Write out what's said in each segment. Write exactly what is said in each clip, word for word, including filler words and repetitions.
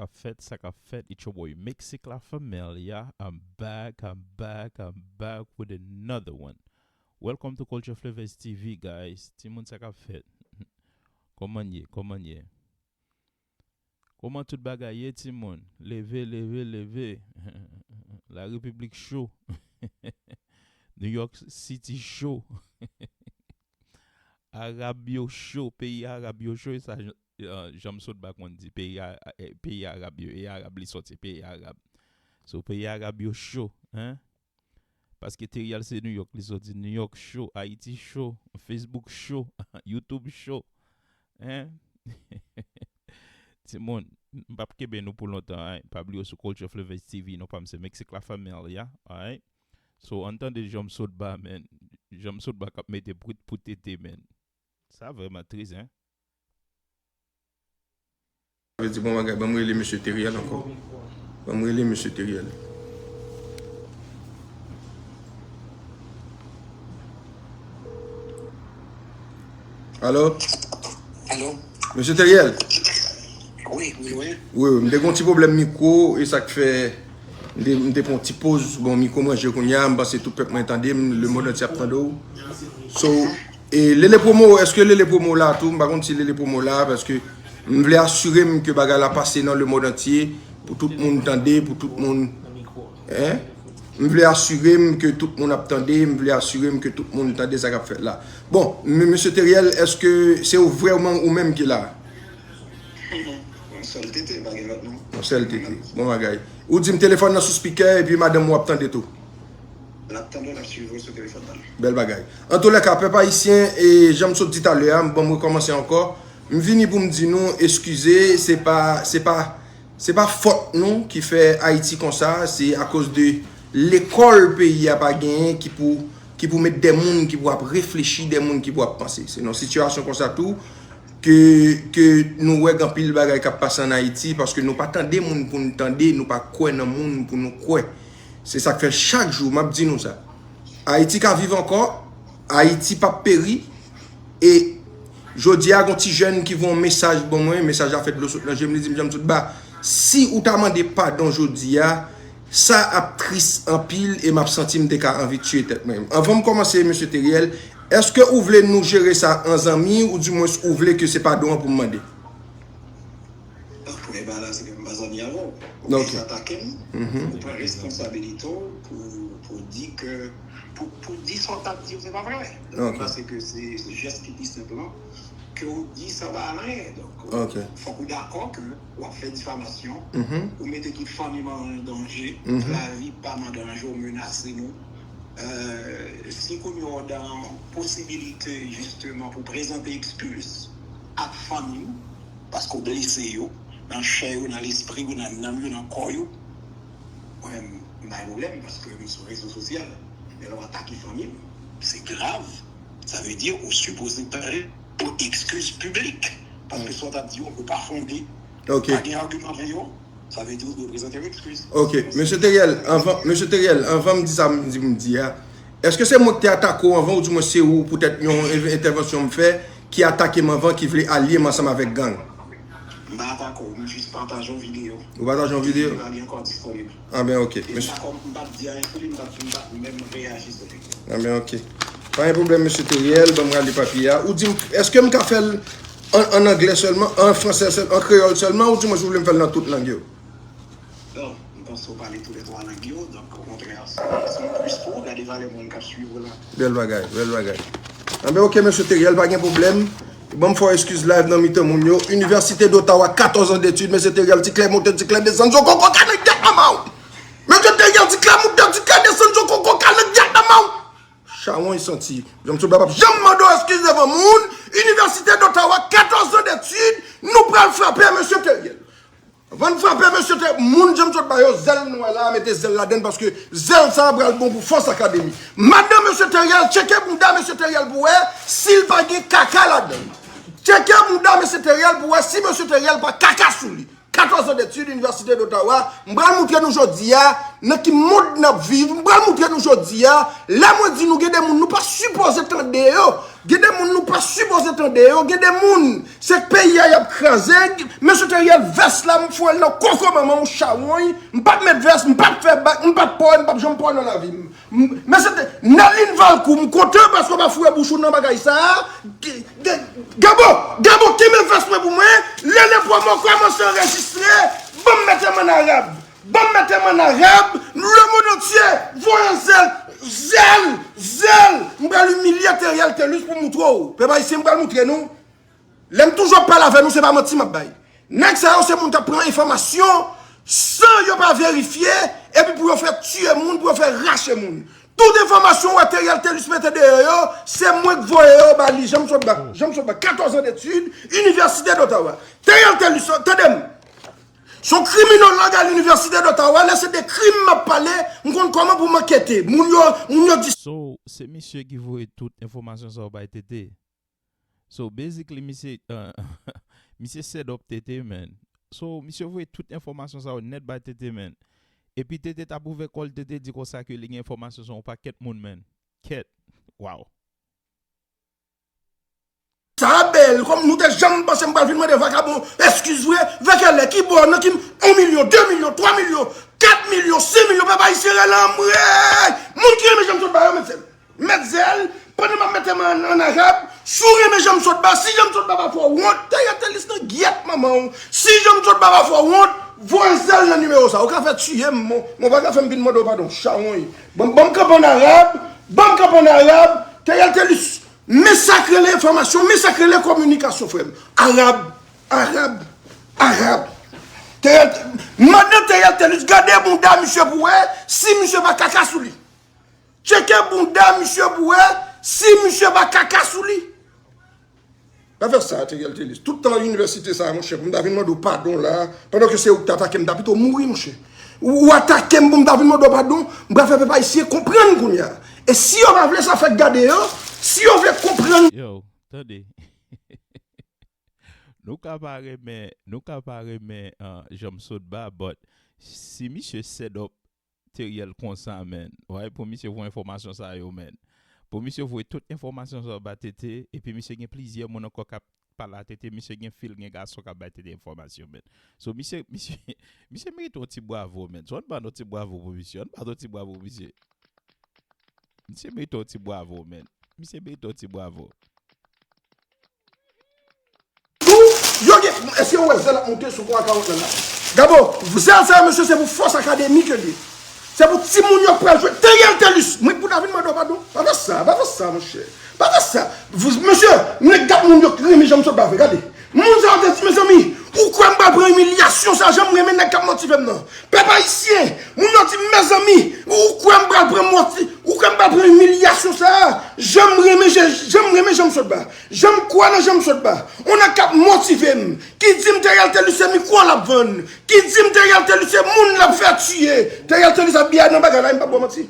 k ap fèt, sa k ap fèt? It's your boy Mexic La Familia. I'm back, I'm back, I'm back with another one. Welcome to Culture Flavors T V, guys. Timoun, sa k ap fèt? Kòman ye? Kòman ye? Kòman tout bagay ye, timoun? Leve, leve, leve. La Repiblik cho. New York City cho. Arab yo cho, peyi Arab yo cho, e sa jan, jan m sot ba konn di, peyi a, eh, peyi Arab yo, e Arab li sòti, peyi Arab. So, peyi Arab yo cho, hein? Paske Teriel se New York, li sòti New York cho, Ayiti cho, Facebook cho, YouTube cho, hein? Timoun, m p ap kenbe nou pou lontan, hein? Pa bliye sou Culture Flavors T V, non pa m se Mexic La Familia, alright? So, ann tande jan m sot ba, man. Jan m sot ba k ap mete prit pou tete, man. Sa vrèman tris, hein? Sa vle di bon bagay, ban m rele mesye Teriel ankò. Ban m rele mesye Teriel. Alo? Alo? Mesye Teriel? Wi, wi, wi. Wi, wi, m te gen yon ti pwoblèm mikwo, e sa k fè m te, m te pran yon ti poz. Bon, mikwo m ranje kounye a, m panse tout pèp mwen tande m, lemonn antye ap tande w. So, e Lele Promo, èske Lele Promo la tou? M pa konn si Lele Promo la, paske m vle asire m ke bagay la pase nan lemonn antye, pou tout moun tande, pou tout moun, hein? M vle asire m ke tout moun ap tande, m vle asire m ke tout moun tande sa k ap fèt la. Bon, m-, mesye Teriel, èske se ou vrèman ou menm ki la? Yon sèl tete, pa gen lòt non. Yon sèl tete. Bon bagay. Ou di m telefòn nan sou spikè epi madanm ou ap tande tou. L ap tande w, l ap swiv ou sou telefòn nan. Bèl bagay. Antoulèka, pèp ayisyen, e jan m sot di talè a, m, bon, m rekòmanse ankò. M vini pou m di nou, eskize, se pa, se pa, se pa fòt nou ki fè Ayiti konsa, se akoz de lekòl peyi a pa genyen ki pou, ki pou met de moun ki pou ap reflechi, de moun ki pou ap panse. Se nan sitiyasyon konsa tou ke, ke nou wè gen anpil bagay k ap pase ann Ayiti, paske nou pa tande moun pou n tande, nou pa kwè nan moun pou nou kwè. Se sa k fè chak jou m ap di nou sa. Ayiti ka viv ankò, Ayiti p ap peri, e jodi a, gon ti jèn ki voye yon mesaj ban mwen, mesaj la fè dlo sot nan je m, li di m, Janm sot ba, si ou ta mande padon jodi a, sa ap tris anpil e m ap santi m te ka anvi tiye tèt mwen. Anvan m kòmanse, mesye Teriel, èske ou vle nou jere sa an zanmi, oudimwens ou vle ke se padon an pou m mande? Premye bagay la, se ke m pa zanmi avè w. Ou jis atake m, ou pran responsabilite w pou, pou di ke, pou, pou di sa w t ap di yo, se pa vre. M panse ke se, se jès ki pi senp lan, ke w di sa pa al anyen. Donk, fòk ou dakò ke w ap fè difamasyon, ou mete tout fanmi m an danje, lavi pa m an danje, w menase nou. Euh, si kounye a w dan posibilite, jisteman, pou prezante ekskiz ak fanmi w, paske w blese yo, nan chè yo, nan lespri yo, nan nanm yo, nan kò yo, mwen menm, m pa gen pwoblèm, paske m sou rezo sosyal. Men lè w atake fanmi m, se grav. Sa vle di, ou sipoze pare pou ekskiz piblik. Paske sa w t ap di yo, yo pa fonde. Pa gen agiman avè yo. Sa vle di ou dwe prezante yon ekskiz. Ok, mesye Teriel, anvan, mesye Teriel, anvan m di sa m di pou m di a, èske se mwen ki te atake w anvan, oudimwens se ou, poutèt yon en-, entèvansyon m fè, ki atake m anvan, ki vle alye m ansanm avèk gang? M pa atake w, m jis pataje yon videyo. Ou pataje yon videyo? Videyo a li ankò disponib. Ah ben, ok. E m pa kòm, m p ap di anyen sou li, m p ap, m p ap menm reyaji sou li. Ah ben, ok. Pa gen pwoblèm, mesye Teriel, ban m rale papye a. Ou di m, èske m ka fè l an, an anglè sèlman, an fransè sèl, an kreyòl sèlman, oudimwens ou vle m fè l nan tout lang yo? Non, m panse w pale tou lè twa lang yo, donk, okontrè, se, se yon plis pou ou, gade valè moun k ap swiv ou la. Bèl bagay, bèl bagay. Anben, ok, mesye Teriel, pa gen pwoblèm. Ban m fè w ekskiz live nan mitan moun yo. Université d'Ottawa, quatorze ans d'études, mesye Teriel, ti klè monte, ti klè desann, zo koko ka nan gyèt manman w. Mesye Teriel, ti klè monte, ti klè desann, zo koko ka nan gyèt manman w. Chawony santi. Janm sot ba p ap janm mande w ekskiz devan moun. Université d'Ottawa, quatorze ans d'études, nou pral frape, mesye Teriel. Anvan n frape, mesye Te-, moun Janm sot ba yo, zèl nou wè la, mete zèl ladann, paske zèl sa a pral bon pou Fòs Akademi. Madanm mesye Teriel, tcheke bounda mesye Teriel pou wè si l pa gen kaka ladann. Tcheke bounda mesye Teriel pou wè si mesye Teriel pa kaka sou li. Quatorze ans d'études, Université d'Ottawa. M pral moutre nou jodi a nan ki mond n ap viv. M pral moutre nou jodi a, lè mwen di nou gen de moun nou pa sipoze tande yo. Gen de moun nou pa sipoze tande yo, gen de moun se peyi a y ap kraze. Mesye Teriel, vès la m foure l nan koko manman w chawony, m p ap met vès, m p ap fè bak, m p ap pòy, m p ap janm pòy nan lavi m. M- Mesye Te- Nerline Valcourt, m kontan paske w pa foure bouch ou nan bagay sa a. G- G- Gabo, Gabo, kenbe vès mwen pou mwen, lele pwomò kòmanse anrejistre, ban m mete m ann arab. Ban m mete m ann arab, lemonn antye, voye zèl, zèl, zèl. M pral imilye Teriel Telus pou moutre w. Pèp ayisyen, m pral moutre nou. Lè m toujou ap pale avè nou, se pa manti m ap bay. Nèg sa yo se moun k ap pran enfòmasyon san yo pa verifye, epi pou yo fè tiye moun, pou yo fè rache moun. Tout enfòmasyon ou wè Teriel Telus mete deyò yo, se mwen k voye yo ba li. Jan m sot ba, jan m sot ba katòz an detid, Inivèsite d'Ottawa. Teriel Telus, tande m. Se yon kriminolog a l'Université d'Ottawa, lè se de krim m ap pale, m konn kòman pou m ankete. Moun yo, moun yo di. So, se misye ki voye tout enfòmasyon sa yo bay T T. So, basically, misye, uh, misye set up T T, man. So, misye voye tout enfòmasyon sa yo nèt bay T T, man. Epi T T t ap ouvè kò l, T T di konsa ke li gen enfòmasyon sa yon pakèt moun, man. Kèt. Wow. Sa bèl, kòm nou te janm panse m pral vin mande vakabon eskiz vre, vè kèlè, ki bò, nan ki, yon milyon, de milyon, twa milyon, kat milyon, senk milyon, pèp ayisyen rele anmwey! Moun ki renmen jan m sot ba yo, mèt zèl. Mèt zèl, pandan m ap mete m ann, ann arab, si w renmen jan m sot ba, si jan m sot ba pa fè w wont, Teriel Telus nan gyèt manman w, si jan m sot ba pa fè w wont, voye zèl nan nimewo sa, ou ka fè tiye m, men w pa ka fè m vin mande w padon, chawony. Ban m kanpe ann arab, ban m kanpe ann arab, Teriel Telus. Men sa k rele enfòmasyon, men sa k rele kominikasyon, frè m. Arab, arab, arab. Teriel, mande Teriel Telus, gade bounda misye pou wè si misye pa kaka sou li. Tcheke bounda misye pou wè si misye pa kaka sou li. Pa fè sa, Teriel Telus. Tout tan inivèsite sa, monchè, pou m ta vin mande w padon la, pandan ke se ou k t atake m, m ta pito mouri, monchè. Ou, ou atake m pou m ta vin mande w padon, m pral fè pèp ayisyen konprann kounye a. E si yo pa vle sa fèk gade yo, si yo vle konprann. Yo, tande. Nou ka pa renmen, nou ka pa renmen uh, jan m sot ba, but si misye set up Teriel konsa, man. Why pou misye voye enfòmasyon sa yo, man. Pou misye voye tout enfòmasyon sa yo ba T T, epi misye gen plizyè moun ankò k ap pale a T T, misye gen fi l, gen gason k ap bay T T enfòmasyon, man. So, misye, misye, misye merite yon ti bravo, man. So, ann ba yon ti bravo pou misye, ann ba yon ti bravo pou misye. Misye merite yon ti bravo, man. Misye merite yon ti bravo. Tou, yo gen, èske w wè zèl ap monte sou kò a karant lan la? Gabo, zèl sa yo, mesye, se pou fòs akademik yo li ye. Se pou timoun yo k pral jwe. Teriel Telus, mwen pou ta vin mande w padon. Pa fè sa, pa fè sa, monchè. Pa fè sa. Mesye, nèg gad moun yo k renmen jan m sot ba vre, gade. Moun sa yo te di, mezanmi, ou kwè m pral pran imilyasyon sa, jan m renmen nèg k ap motive m nan. Pèp ayisyen, moun yo di, mezanmi, ou kwè m pral pran moti, ou kwè m pral pran imilyasyon sa, jan m renmen, jan m renmen jan m sot ba. Jan m kwè nan jan m sot ba. On nèg k ap motive m, ki di m Teriel Telus se mikwo l ap vann, ki di m Teriel Telus se moun l ap fè tiye. Teriel Telus F B I nan bagay la, m p ap ba w manti.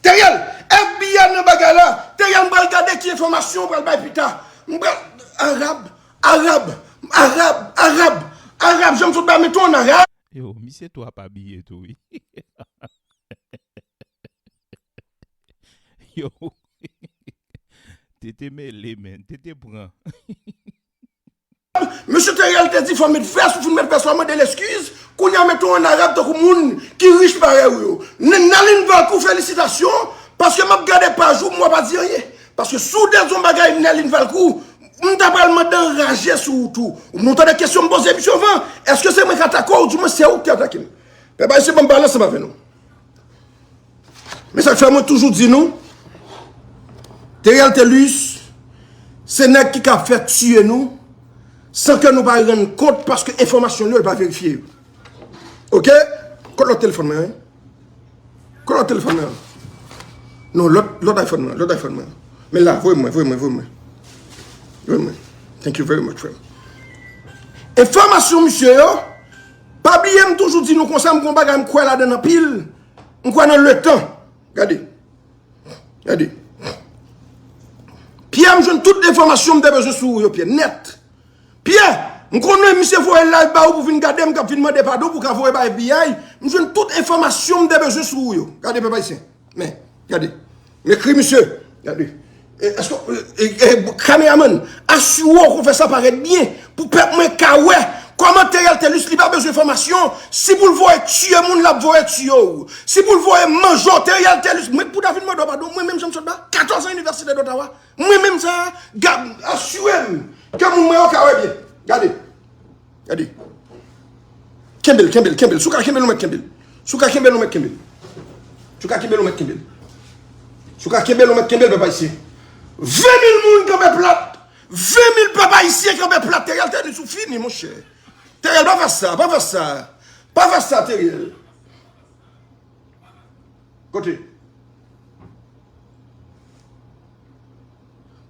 Teriel, F B I nan bagay la. Teriel, m pral gade ki enfòmasyon ou pral bay pita. M pral, arab, arab, arab, arab, arab, jan m sot ba mete w ann arab. Yo, misye tou ap abiye tou, wi. Yo, T T mele, man. T T pran. Mesye Teriel te di fò met vès, ou fin met vès la, mande l eskiz. Kounye a mete w ann arab tankou moun ki rich parèy ou yo. N- Nerline Valcourt, felisitasyon, paske m ap gade paj ou, m wè w pa di anyen. Paske si w te di yon bagay Nerline Valcourt, m ta pral mande anraje sou ou tou. Nou tande kesyon m poze misye anvan, èske se mwen k atake w, oudimwen se ou ki atake m? Pèp ayisyen, ban m pale ansanm avè nou. Men sa k fè mwen toujou di nou, Teriel Telus, se nèg ki ka fè tiye nou, san ke nou pa rann kont, paske enfòmasyon li yo, li pa verifye yo. Oke? Kot lòt telefòn mwen an? Kot lòt telefòn mwen an? Non, lòt, lòt iPhone mwen, lòt iPhone mwen. Men la, voye mwen, voye mwen, voye mwen. Voye mwen. Thank you very much, frè m. Enfòmasyon misye yo, pa bliye m toujou di nou konsa, m gon bagay m kwè ladann anpil, m kwè nan letan. Gade. Gade. Pyè, m jwenn tout enfòmasyon m te bezwen sou ou yo, Pyè, nèt. Pyè, m konnen misye voye live ba ou pou vin gade m, k ap vin mande padon pou ka voye ba F B I. M jwenn tout enfòmasyon m te bezwen sou ou yo. Gade, pèp ayisyen. Men, gade. M ekri misye. Gade. E, èske, e, e, kameramann, asire w ke w fè sa parèt byen pou pèp mwen ka wè kòman Theriel Thelus li pa bezwen enfòmasyon. Si pou l voye tiye moun, l ap voye tiye w. Si pou l voye manje w, Theriel Thelus, mwen pou ta vin mande w padon, mwen menm jan m sot ba katòz an Inivèsite d'Ottawa. Mwen menm sa, asire m ke moun mwen yo ka wè byen. Gade. Gade. Kenbe l, kenbe l, kenbe l. Si w ka kenbe l, ou mèt kenbe l. Si w ka kenbe l, ou mèt kenbe l. Si w ka kenbe l, ou mèt kenbe l. Si w ka kenbe l, ou mèt kenbe l, pèp ayisyen. Ven mil moun kanpe plat. Ven mil pèp ayisyen kanpe plat. Theriel Thelus, ou fini, monchè. Theriel, pa fè sa, pa fè sa. Pa fè sa, Theriel. Kote?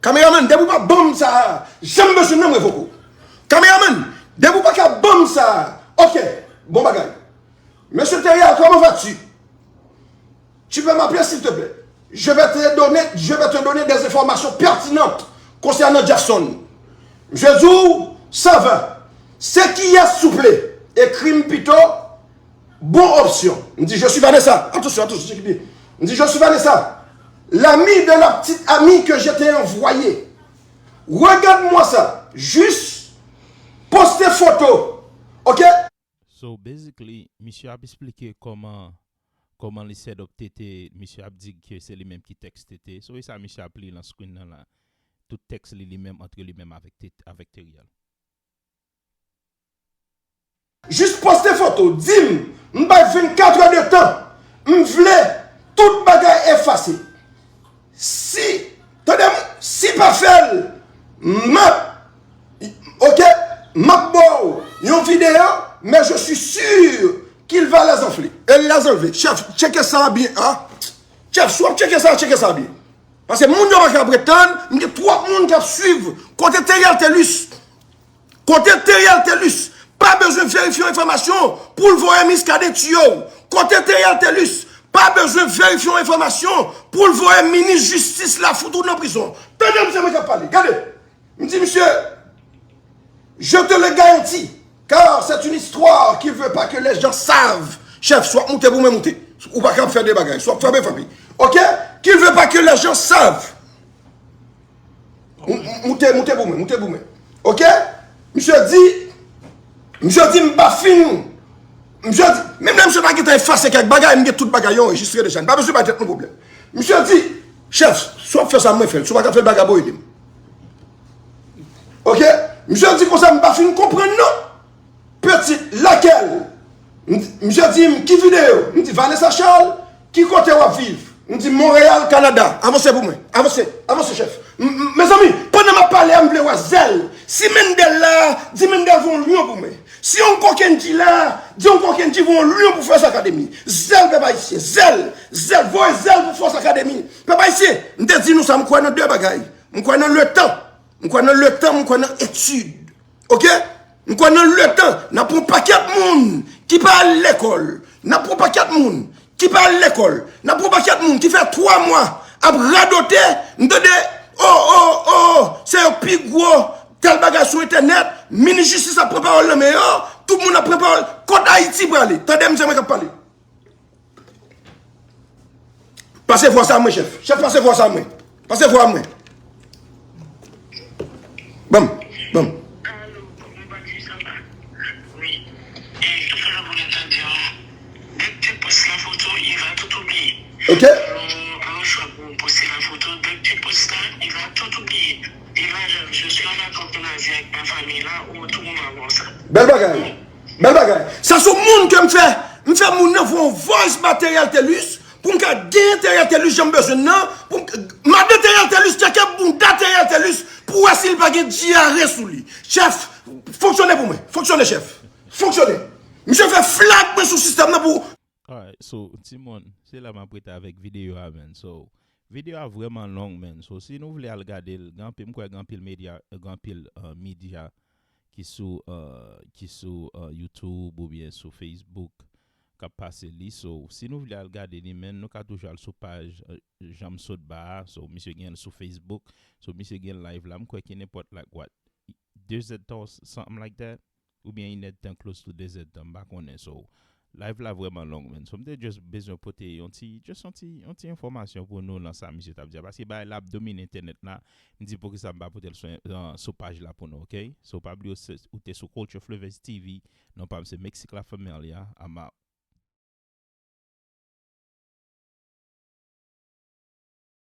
Kameramann, depi w pa ban m sa, jan m bezwen nan m revoke w. Kameramann, depi w pa ka ban m sa, ok, bon bagay. Monsieur Theriel, comment vas-tu? Tu peux m'appeler, s'il te plaît? Je vais te donner, je vais te donner des informations pertinentes concernant Jefferson. Je dis, ça va. C'est qui est, s'il te plaît? Écris-moi plutôt. Bon option. M di, je suis Vanessa. Attention, attention, check bien. M di, je suis Vanessa, l'ami de la petite amie que je t'ai envoyée. Regarde-moi ça. Juste poste photo. Ok? So, basically, misye ap esplike kòman kòman li set up T T, misye ap di ke se li menm ki tèks T T. So, e sa misye ap li lan screen nan la. Tout tèks li li menm antre li menm avèk T T, avèk Theriel. Jis poste foto, di m, m bay vennkat è de tan, m vle tout bagay efase. Si, tande m, si pa fè l, m ap, ok, m ap ba w yon videyo, mais je suis sûr qu'il va les enfler. E l les enlever. Chèf, tcheke sa byen, a. Chèf, si w ap tcheke sa, tcheke sa byen. Paske moun yo pa ka ap ret tann, m gen twòp moun k ap swiv. Kote Theriel Thelus? Kote Theriel Thelus? Pa bezwen verifye yon enfòmasyon pou l voye Muscadin tiye w. Kote Theriel Thelus? Pa bezwen verifye yon enfòmasyon pou l voye minis jistis la fout ou nan prizon. Tande m, se mwen k ap pale. Gade. M di misye, je te le garantis, car c'est une histoire qu'il veut pas que les gens savent. Chèf, si w ap moute pou mwen, moute. Ou pa ka ap fè de bagay. Si w ap frape, frape. Ok? Qu'il veut pas que les gens savent. Moute, moute pou mwen, moute pou mwen. Ok? Misye di, misye di m pa fin. Misye di, menm lè misye ta gentan efase kèk bagay, m gen tout bagay yo anrejistre deja. M pa bezwen bay tèt nou pwoblèm. Misye di, chèf, si w ap fè sa, mwen fè l. Si w pa ka fè l, bagay bo ede m. Ok? Misye di konsa, m pa fin konprann non. Petit, laquelle? M di, misye di m, ki videyo? M di, Vanessa Charles, ki kote w ap viv? M di, Montréal, Canada. Avanse pou mwen. Avanse. Avanse, chèf. M, m, mezanmi, pandan m ap pale a, m vle wè zèl. Si Mendel la, di Mendel voye yon lyon pou mwen. Si Oncle Kendy la, di Oncle Kendy voye yon lyon pou Force Academy. Zèl, pèp ayisyen. Zèl. Zèl. Voye zèl pou Force Academy. Pèp ayisyen, m te di nou sa, m kwè nan de bagay. M kwè nan letan. M kwè nan letan, m kwè nan etid. Ok? M kwè nan letan, n ap pran pakèt moun ki pa al lekòl. N ap pran pakèt moun ki pa al lekòl. N ap pran pakèt moun ki fè twa mwa ap radote, m tande, o, o, o, se yo pi gwo tèl bagay sou entènèt, minis jistis ap pran pawòl nan men yo, tout moun ap pran pawòl. Kot Ayiti prale? Tande m, se mwen k ap pale. Pase vwa sa mwen, chèf. Chèf, pase vwa sa mwen. Pase vwa mwen. Ban m, ban m. Alo, kòman bagay sa va? Wi. E, tout sa la pou nèg ta di an. Dèk te pòs la foto, il va tout oublier. Ok. Alò, alò chwa pou poste la foto, dèk te pòs la, il va tout oublier. Il va jamais. Je suis en vacances en Asie avec ma famille là, ou tout moun va voir ça. Bèl bagay. Bèl bagay. Sa se yon moun ke m fè. M fè moun nan voye yon voice ba Theriel Thelus pou m ka genyen Theriel Thelus jan m bezwen l nan. Pou m, madan Theriel Thelus, tcheke bounda Theriel Thelus pou wè si l pa gen dyare sou li. Chèf, fonksyone pou mwen. Fonksyone, chèf. Fonksyone. Misye fè flag mwen sou sistèm nan pou. Alright, so, timoun, se la m ap rete avèk videyo a, man. So, videyo a vrèman long, man. So, si nou vle al gade l, gen anpil, m kwè gen anpil medya, gen anpil, uh, medya ki sou, uh, ki sou, uh, YouTube oubyen sou Facebook k ap pase li. So, si nou vle al gade li, man, nou ka toujou al sou paj, uh, jan m sot ba a. So, misye gen l sou Facebook. So, misye gen live la. M kwè ki nenpòt, like, what, de zèdtan, something like that. Oubyen inèdtan, close to de zèdtan, m pa konnen. So, Live la vrèman long, man. So, m te just bezwen pote yon ti, just yon ti, yon ti enfòmasyon pou nou nan sa misye t ap di a. Paske bagay la ap domine entènèt la. M di, poukisa m pa pote l sou, uh, sou paj la pou nou, ok? So, pa bliye, ou se- ou te sou Culture Flavors T V. Non pa m se Mexic La Familia. I'm out.